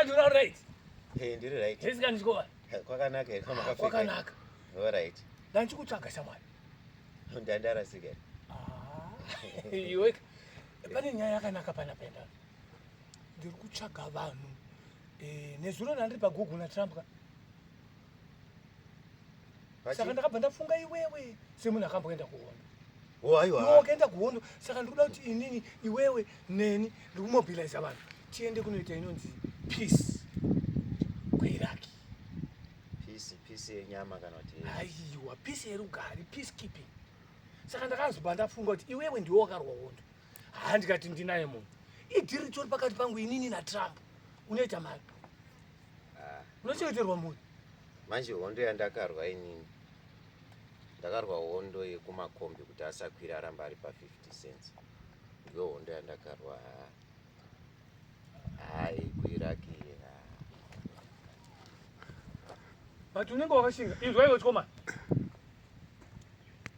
Ndura right. Hey, ndiri right. Hesi kani chikova. Kwakanaka here ah, Kwakanaka. All right. Ndanchikutsvaga shamwari. Ndandarasika. Ah. Iwe pane nyaya yakanaka pana penda. Ndiri kutsvaga vanhu. Eh, nezuro ndandiri pa Google na Trump ka. Saka ndakabva ndafunga iwewe semunhu akamboenda kuhondo. Oh, aiwa. Iwe wakaenda kuhondo saka ndikuda kuti inini iwewe neni ndikumobilize vanhu tiende kunoita inonzi peace kuIraq. Peace, peace yenyama kana kuti aiwa peace yerugare peace keeping. Saka ndakazobva ndafunga kuti iwewe ndiwe wakarwa hondo. Haa ndikati ndinaye munhu. Idhiri ritori pakati pangu inini naTrump. Unoita mari. Ah. Unochengeterwa mhuri. Manje hondo yandakarwa inini ndakarwa hondo yekumakombi kuti asakwira aramba ari pa 50 cents ndiyo hondo yandakarwa hai kuiraki but unenge wakashinga inzwa iwe chikomana.